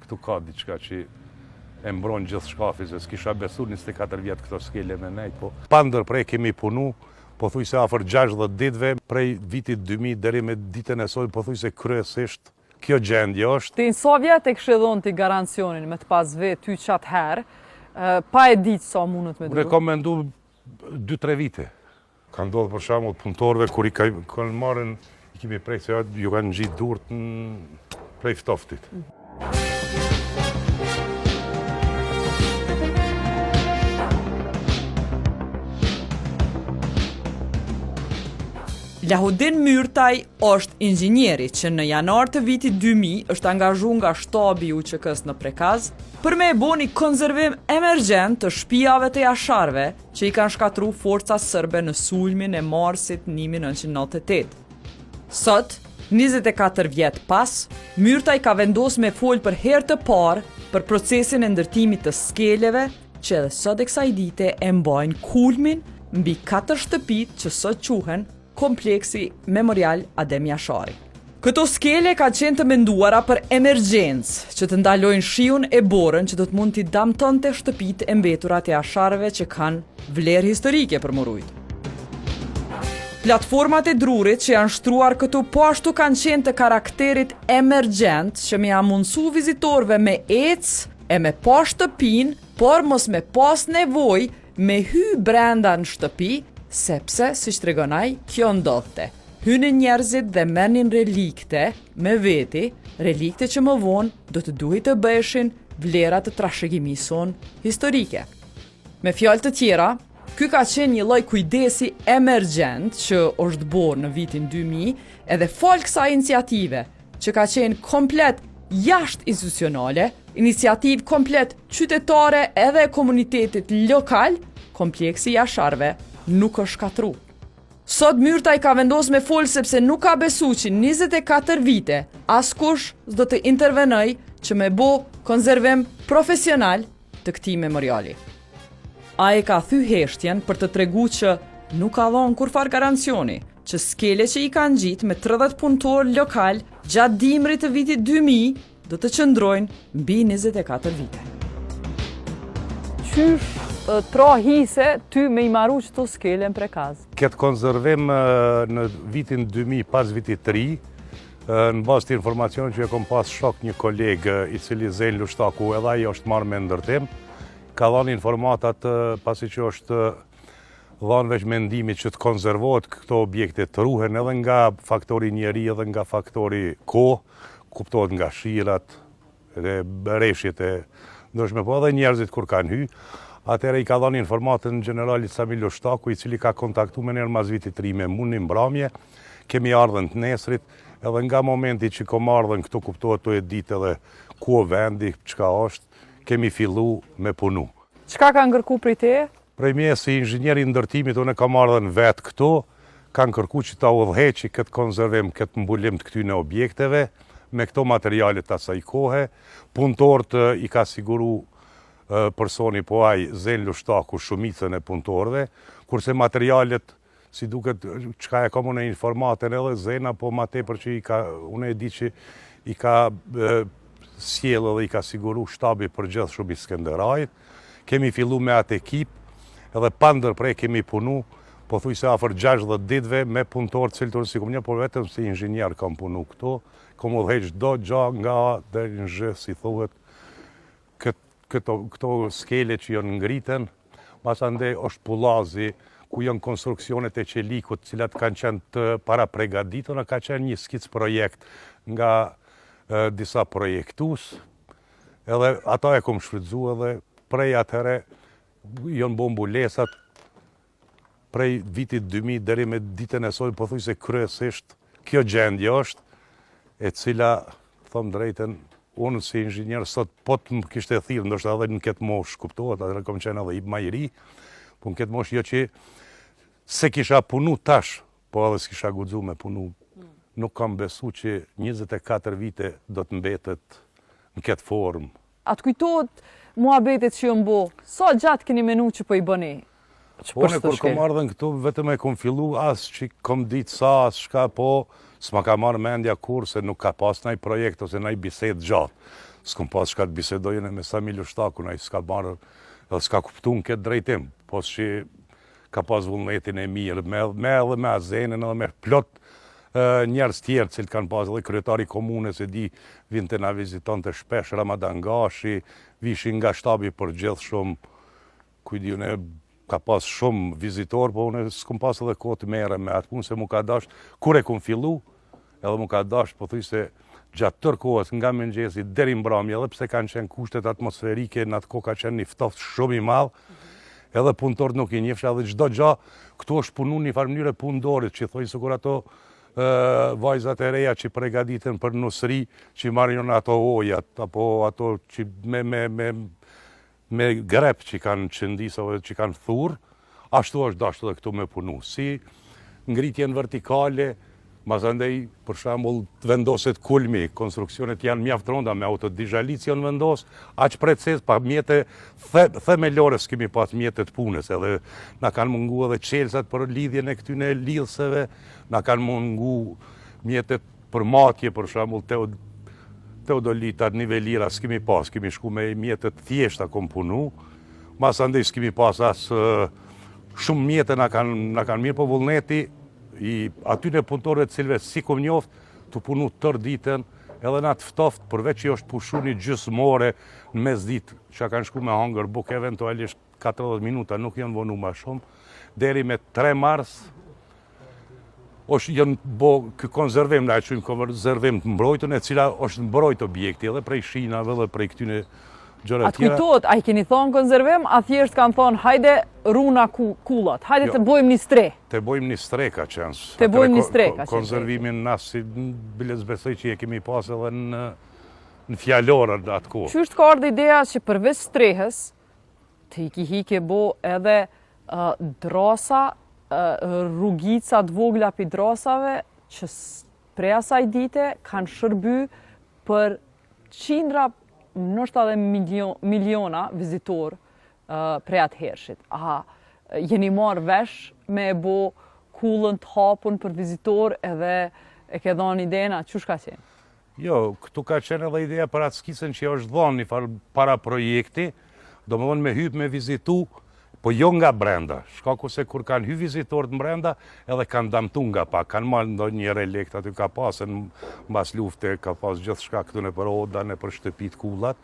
këtu ka diçka që e mbron gjithë shkafi, se s'kisha besu 24 vjet këto skele me nejt, po pa ndërpre kemi punu, pothuajse afër 60 ditëve, prej vitit 2000 deri me ditën e sotme, pothuajse kryesisht kjo gjendje është. Ti në sa vjet e kishe dhonë ti garancionin me të pas vetë ty qatë herë, pa e ditë sa mundet me duru? Unë e kam mendu 2-3 vite. Ka ndodhë për shembull punëtorëve kur i kanë marrën, i kemi prek se ju kanë ngjitë durt prej ftoftit. Lahudin Myrtaj është inxhinieri që në janar të vitit 2000 është angazhu nga shtabi i UÇK-së në Prekaz për me e bo një konzervim emergjent të shpijave të Jasharëve që i kanë shkatru forcat sërbe në sulmin e marsit 1998. Sot, 24 vjet pas, Myrtaj ka vendos me fol për herë të parë për procesin e ndërtimit të skeleve që edhe sot e kësaj dite e mbajnë kulmin mbi katër shtëpitë që sot quhen Kompleksi Memorial Adem Jashari. Këto skele kanë qenë të menduara për emergjencë, që të ndalojnë shiun e borën që do të mund t'i damtonte shtëpitë e mbetura të Jasharëve që kanë vlerë historike për m'u rujt. Platformat e drurit që janë shtruar këtu po ashtu kanë qenë të karakterit emergjent që me ia mundësu vizitorëve me ecë e me pa shtëpinë, por mos me pas nevojë Me hy brenda në shtëpi, sepse, siç tregon ai, kjo ndodhte. Hynin njerëzit dhe merrnin relikte me veti, relikte që më vonë do të duhej të bëheshin vlera të trashëgimisë sonë historike. Me fjalë të tjera, ky ka qenë një lloj kujdesi emergjent që është borë në vitin 2000, edhe falë kësaj iniciative, që ka qenë komplet jashtë institucionale, iniciativë komplet qytetare edhe e komunitetit lokal, kompleksi i Jasharëve nuk është shkatru. Sot Myrtaj ka vendos me fol sepse nuk ka besu që 24 vite askush s'do të intervenoj që me bo konzervim profesional të këtij memoriali. Ai e ka thy heshtjen për të tregu që nuk ka dhonë kurrfarë garancioni, që skele që i ka ngjitë me 30 punëtorë lokal gjatë dimrit të vitit 2000 do të qëndrojnë mbi 24 vite. Qysh t'ra hise ty me i maru qëto skele në Prekaz? Këtë konzervim në vitin 2000 pas vitit të ri, Në bazë të informacionit që e kom pas shok një koleg i cili Zen Lushtaku edhe ai është marrë me ndërtim, ka dhanë informatat pasi që është dhanë veç mendimi që të konzervohet këto objekte të ruhen edhe nga faktori njeri edhe nga faktori kohë, kuptohet nga shirat, dhe reshjet e ndryshme, po edhe njerëzit kur kanë hy, atëherë i ka dhënë informatën gjeneralit Sami Lushtaku, i cili ka kontaktu menjëherë mas vitit të ri me mu një mbramje, kemi ardhën të nesrit, edhe nga momenti që kom ardhën këtu kuptohet tu e ditë edhe ku o vendi, çka është, kemi fillu me punu. Çka kanë kërku prej teje? Prej meje si inxhinier i ndërtimit, unë kam ardhën vetë këtu, kanë kërku që ta udhëheqi këtë konzervim, këtë mbulim të këtyne objekteve, me këto materiale të asaj kohe, punëtorët i ka siguru personi po ai Zen Lushtaku shumicën e punëtorëve, kurse materialet si duket çka e kam unë informatën edhe Zena, po ma tepër që i ka, unë e di që i ka sjellë edhe i ka siguru shtabi i përgjithshëm i Skenderajt, kemi fillu me atë ekip, edhe pa ndërpre kemi punu, pothuajse afër 60 ditëve me punëtorë të cilët unë s'i kom njoh, por vetëm si inxhinier kam punu këtu, kom udhëheq çdo gja nga A deri në Zh, si thuhet, këto, këto skele që janë ngritën, masandej është pullazi, ku janë konstruksionet e çelikut, cilat kanë qenë të parapregadituna, ka qenë një skic projekt nga disa projektus, edhe ata e kom shfrytzu edhe prej atëhere janë bo mbulesat prej vitit 2000 deri me ditën e sotme, pothuajse kryesisht kjo gjendje është e cila, thom drejtën, unë si inxhinier sot po të më kishte thirrë, ndoshta edhe në këtë moshë, kuptohet, atëherë kom qenë edhe i ma i ri, po në këtë moshë jo që s'e kisha punu tash, po edhe s'kisha guxu me punu. Nuk kam besu që 24 vite do të mbetet në këtë formë. A të kujtohet muhabetet që janë bo? Sa gjatë keni menu që po i bëni? Po unë kur kom ardhën këtu, vetëm e kom fillu, as që kom ditë sa, as shka, po s'ma ka marrë mendja kurrë se nuk ka pas naj projekt ose naj bisedë gjatë. S'kom pas çka të bisedoj unë me Sami Lushtakun, ai s'ka marrë dhe s'ka kuptu në këtë drejtim, pos që ka pas vullnetin e mirë, me, me edhe me Azenin edhe me plot njerëz tjerë, cilët kanë pas edhe kryetari i komunës e di, vinte na vizitonte shpesh Ramadan Gashi, vishin nga shtabi i përgjithshëm, ku di unë ka pas shumë vizitor, po unë s'kum pas edhe kohë të merrem me atë punë, se mu ka dasht, kur e kum fillu, edhe mu ka dasht, pothuajse gjatë tërë kohës nga mëngjesi deri mbrëmje, edhe pse kanë qenë kushtet atmosferike, në atë kohë ka qenë një ftoft shumë i madh, edhe punëtorët nuk i njifsha, edhe çdo gjë, këtu është punu një farë mënyre punë dore, që thojnë sikur ato vajzat e reja që pregaditen për nusëri, që marrin ato ojat, apo ato që me, me, me, me grep që kanë qëndis apo që kanë thurë, ashtu është dashtë edhe këtu me punu. Si ngritjen vertikale, masandej, për shembull, të vendoset kulmi, konstruksionet janë mjaft ronda, me autodizhalicë janë vendos, aq preciz, pa mjete themelore s'kemi pas mjete të punës, edhe na kanë mungu edhe çelsat për lidhjen e këtyne lidhëseve, na kanë mungu mjetet Për matje, për shembull, teodolitat, nivelira, s'kemi pas, kemi shku me mjete të thjeshta kom punu, masandej s'kemi pas as shumë mjete na kanë na kanë mirë, po vullneti i atyne punëtorëve të cilëve s'i kom njoft, tu punu tërë ditën, edhe në atë ftoft, përveç që është pushu një gjysmë ore në mesditë, që kanë shku me hangër bukë eventualisht 40 minuta, nuk janë vonu ma shumë, deri me 3 mars, është janë bo ky konzervim, na e quajmë konzervim të mbrojtun, e cila është mbrojt objekti edhe prej shinave dhe prej këtyne gjëra tjera. A të kujtohet, a i keni thonë konzervim, a thjesht kanë thonë, hajde runa kullat, hajde jo, të bojmë një strehë. Të bojmë një strehë ka qenë. Të bojmë një strehë ka qenë. Konzervimin na si, bile s'besoj që e kemi pas edhe në, në fjalor në atë kohë. Qysh të ka ardhë ideja që përveç strehës, Ti ki hi ke bo edhe drasa, rrugica të vogla pi drasave që prej asaj dite kanë shërby për qindra, ndoshta edhe miliona vizitorë prej atëhershit. A jeni marrë vesh me e bo kullën të hapun për vizitorë edhe e ke dhonë idenë, a qysh ka qenë? Jo, këtu ka qenë edhe ideja për atë skicën që është dhonë një farë paraprojekti, domethonë me hypë me vizitu, po jo nga brenda, shkaku se kur kanë hy vizitorët në brenda, edhe kanë damtu nga pak, kanë marrë ndonjë relikt, aty ka pasën mbas lufte, ka pas gjithçka këtu nëpër oda, nëpër shtëpitë kullat,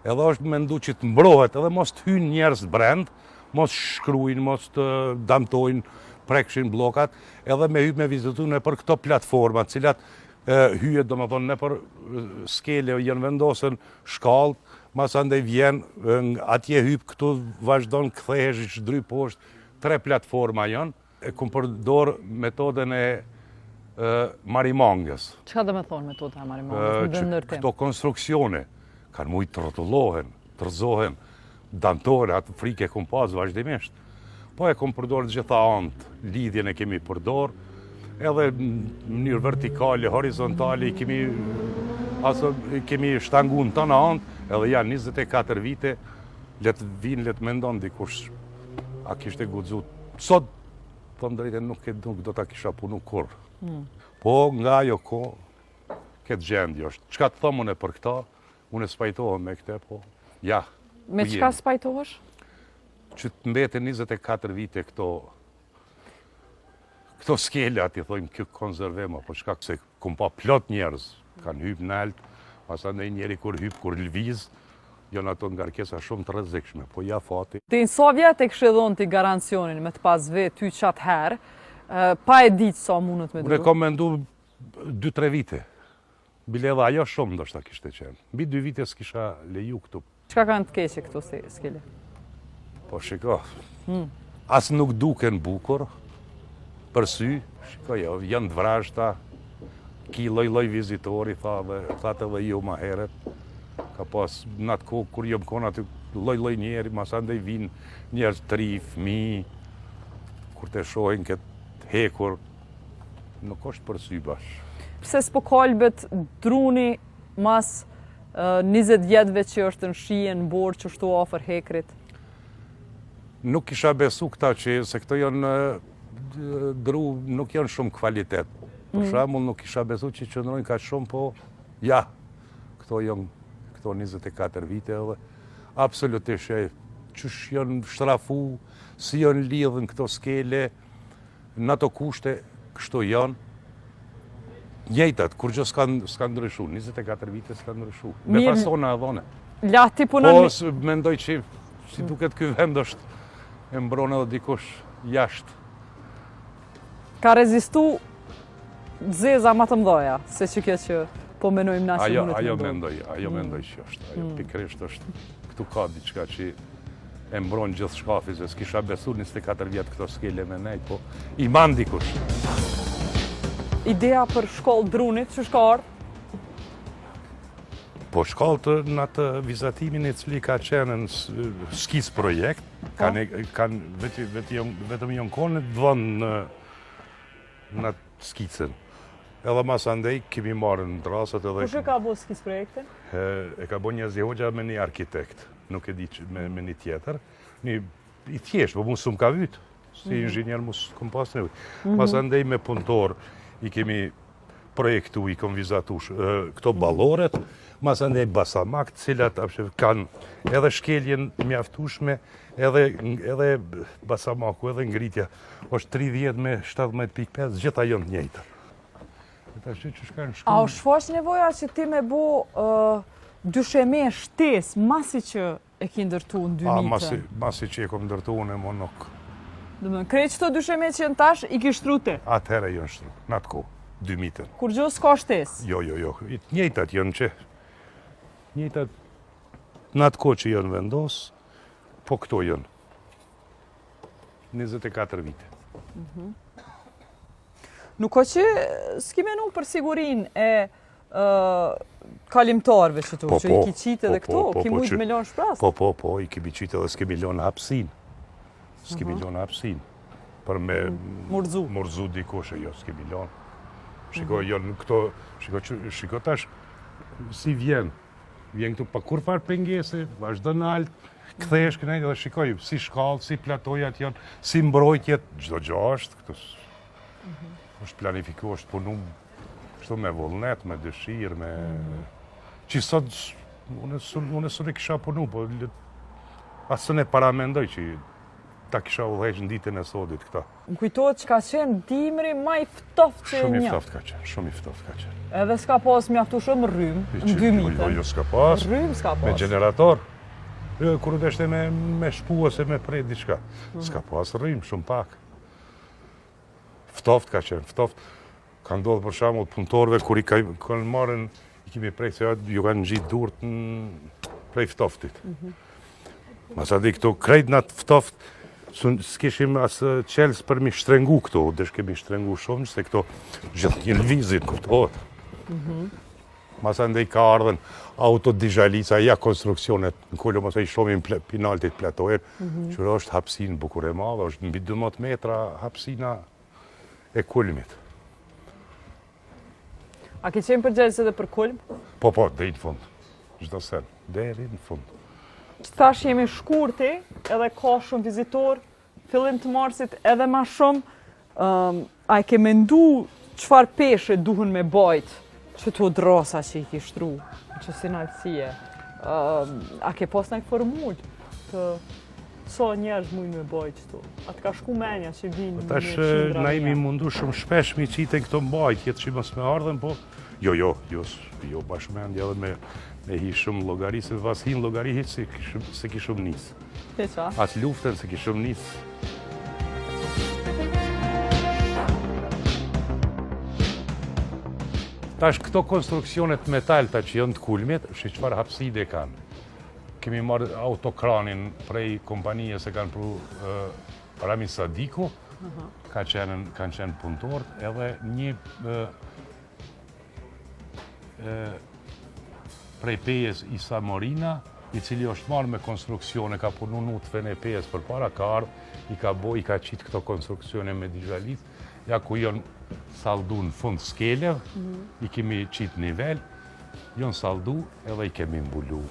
edhe është mendu që të mbrohet, edhe mos të hynë njerëz brend, mos shkrujnë, mos të damtojnë, prekshin bllokat, edhe me hypë me vizitu nëpër këto platforma, cilat Hyhet, domethonë, nëpër skele janë vendosën shkallët, masandej vjen, atje hyp këtu, vazhdon, kthehesh i zhdryp poshtë, tre platforma janë, e kom përdor metodën e marimangës. Çka do me thonë metoda e marimangës në ndërtim? Këto konstruksione kanë mujtë të rrotullohen, të rrëzohen, damtohen, atë frikë e kom pas vazhdimisht. Po e kom përdor gjitha anët, lidhjen e kemi përdor, edhe në mënyrë vertikale, horizontale, i kemi, aso, i kemi shtangu në tana anët, edhe janë 24 vite, le të vinë, le të mendon dikush, a kishte guxu. Sot, thom drejtën, nuk, nuk do ta kisha punu kurrë. Mm. Po, nga ajo kohë, këtë gjendje është. Çka të thom unë për këta, unë s'pajtohem me këte, po, ja. Me çka s'pajtohesh? Që të mbeten 24 vite këto këto skela, t'i thojmë, kjo konzervim, apo çka, se kom pa plot njerëz, kanë hypë nalt, pasandej njeri kur hypë, kur lëviz, janë ato ngarkesa shumë të rrezikshme, po ja fati. Ti në sa vjet e kishe dhonë ti garancionin me të pas vet ty qat herë, pa e ditë sa mundet me duru? Unë e kom mendu 2-3 vite. Bile edhe ajo shumë ndoshta kishte qenë. Mbi dy vite s'kisha leju këtu. Çka kanë të keqe këto si skele? Po shiko. Hmm. As nuk duken bukur për sy, shiko jo, janë të vrazhta. Ki lloj-lloj vizitori, tha dhe thatë edhe ju ma herët. Ka pas në atë kohë kur jom kon aty lloj-lloj njeri, masandej vijnë njerëz të ri, fëmijë, kur të shohin këtë hekur, Nuk është për sy bash. Pse s'po kalbet druni mas 20 vjetëve që është në shi e në borë qështu afër hekrit? Nuk kisha besu këta që se këto janë dru, nuk janë shumë kvalitet. Për mm. shembull, nuk kisha besu që qëndrojnë kaq shumë, po ja, këto janë. këto 24 vite edhe absolutisht e qysh janë shtrafu, si janë lidhën këto skele, në ato kushte kështu janë, njëjtat, kurgjë s'ka, s'ka ndryshu, 24 vite s'ka ndryshu. Me fasona e dhone. La ti punon... Po, mendoj që si duket ky vend është e mbron edhe dikush jashtë. Ka rezistu zeza ma të mdhaja, se që kjo që po menojmë na se mundet Ajo mendoj, ajo mm. mendoj që është, ajo mm. pikërisht është, këtu ka diçka që e mbron gjithë shkafi, se s'kisha besu 24 vjet këto skele me nejt, po i man dikush. Ideja për shkallë drunit, qysh ka ardhë? Po shkallët në atë vizatimin e cili ka qenë në skicë projekt, po. kanë, kanë vetëm janë konë të vënë në, në atë skicën. Edhe masandej kemi marrë në drasat edhe... Kush e ka bo skicë projektin? E, e ka bo Njazi Hoxha me një arkitekt, nuk e di që, me, me një tjetër. Një, i thjeshtë, po mu s'më ka vytë, si mm -hmm. inxhinier mu s'kom pas nevojë. Mm -hmm. Masandej me punëtor i kemi projektu, i kom vizatu këto balloret, masandej basamak, të cilat kanë edhe shkeljen mjaftushme, edhe, edhe basamaku, edhe ngritja, është 30 me 17.5, gjitha janë të njëjta. E tash që shkanë shku... A u shfaq nevoja që ti me bo uh, dysheme shtesë, masi që e ki ndërtu në 2000 A, masi, masi që e kom ndërtu unë e mo nuk. Domethënë, krejt qëto dysheme që janë tash, i ki shtru ti? Atëherë janë shtru, në atë kohë, 2000-ën. Kurgjo s'ka shtesë? Jo, jo, jo, i të njëjtat janë që, njëjtat, në atë kohë që janë vendos, po këto janë. 24 vite. Mm Nuk o që s'ki menu për sigurinë e kalimtarëve që tu, po, që i po, ki qitë edhe po, këto, po, ki po, mujtë me lonë shprast. Po, po, po, i kemi qitë edhe s'kemi lonë hapsinë. S'kemi uh mhm. lonë hapsinë. Për me... M'u rrzu. M'u rrzu dikush e jo, s'kemi lonë. Shiko, mhm. jo, në këto, shiko, shiko tash, si vjen, vjen këtu pa kurrfarë pengese, vazhdon nalt, kthehesh kënej dhe shikoj si shkallë, si platojat janë, si mbrojtjet, çdo gjë është këtu. Mm Është planifiku, është punu kështu me vullnet, me dëshirë, me... Mm Që sot, unë, unë s'e kisha punu, po as s'e paramendoj që ta kisha udhëheq në ditën e sodit këta. Më kujtohet që ka qenë dimri ma i ftoftë që e Shumë i ftoftë ka qenë, shumë i ftoftë ka qenë. Edhe s'ka pas mjaftu shumë rrymë, në dy mitën. Jo, jo, s'ka pas. Rrymë s'ka pas. Me gjenerator. Jo, kur u deshte me, me shpu ose me pre diçka. Mhm. S'ka pas rrymë, shumë pak. Ftoft ka qenë, ftoft. Ka ndodhë për shembull punëtorëve kur i kanë marrën, i kemi prej se ju kanë ngjitë durt prej ftoftit. Mm -hmm. Masandej këto krejt në atë ftoft, s'kishim as çelës për mi shtrengu këto, deshke mi shtrengu shumë, se këto gjithë një lëvizin, kuptohet. Mm -hmm. Masandej ka ardhën autodizhalica, ja konstruksionet në kulm, ose i shohim pinaltit platojen, mm -hmm. që është hapsinë bukur e madhe, është mbi 12 metra hapsina e kulmit. A ke qenë përgjegjës edhe për kulm? Po, po, deri në fund. Çdo sen, deri në fund. Tash jemi shkurti, edhe ka shumë vizitor, fillim të marsit edhe ma shumë, um, a e ke mendu çfarë peshe duhen me bajt qëto drasa që i ki shtru, qësi naltësie? Um, a ke pas naj formulë të sa njerëz mujnë me bajt qëto? A të ka shku menja që vinë po Tash na jemi mundu shumë shpesh mi qitë këto mbajtjet që mos me ardhën, po jo, jo, jo, jo bash mendja edhe me, me hi shumë llogari, se vas hi në llogari hiç s'e kishëm, s'e kishëm nisë. As luftën s'e kishëm nisë. Tash këto konstruksionet metalta që janë të kulmit, shih çfarë hapside kanë. Kemi marrë autokranin prej kompanijës e kanë pru Rami Sadiku, ka qenë, kanë qenë punëtorët, edhe një prej Pejës Isa Morina, i cili është marrë me konstruksione, ka punu në UTF-në e Pejës përpara, ka ardhë, i ka bo, i ka qitë këto konstruksione me dizhalicë, ja ku janë saldu në fund skelev, mhm. i kemi qitë nivel, janë saldu edhe i kemi mbulu.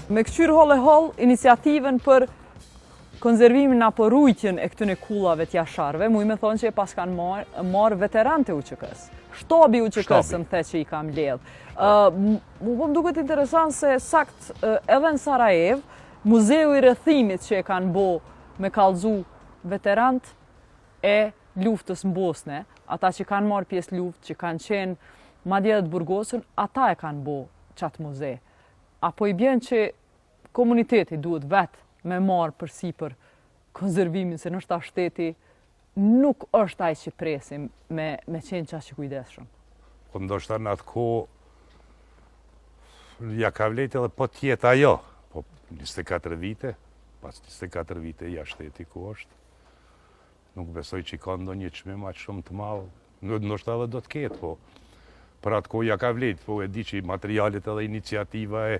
Me këqyrë hollë e hollë iniciativën për. Konzervimin apo rujtjen e këtyne kullave të Jasharëve, muj me thonë që e paskan marrë marr veteranët e UÇK-së. Shtabi i UÇK-së më the që i ka mbledh. Mu po më duket interesant se sakt edhe në Sarajevë, muzeu i rrethimit që e kanë bo me kallzu veteranët e luftës në Bosne, ata që kanë marrë pjesë luftë, që kanë qenë madje edhe të burgosur, ata e kanë bo qatë muze. Apo i bjen që komuniteti duhet vetë me marrë përsipër konzervimin, se ndoshta shteti nuk është ai që presim me, me qenë qaq i kujdesshëm. Po ndoshta në atë kohë ja ka vlejt edhe po t'jetë ajo, po 24 vite, pas 24 vite ja shteti ku është, Nuk besoj që ka ndonjë çmim aq shumë të madh, ndoshta edhe do të ketë, po për atë kohë ja ka vlejt, po e di që materialet edhe iniciativa e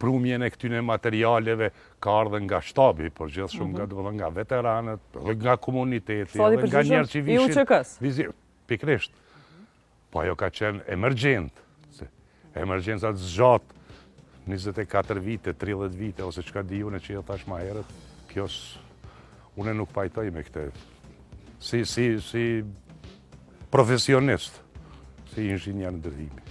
prumjen e këtyne materialeve ka ardhë nga shtabi, por gjithë shumë nga, mhm. nga veteranët, dhe nga komuniteti, dhe nga njerëz që vishin. I UÇK-së. Pikërisht. Po ajo ka qenë emergjent, se emergjencat zgjat 24 vite, 30 vite, ose çka di unë që e thash ma herët, kjo unë nuk pajtoj me këtë. Si, si, si profesionist, si inxhinier ndërtimi.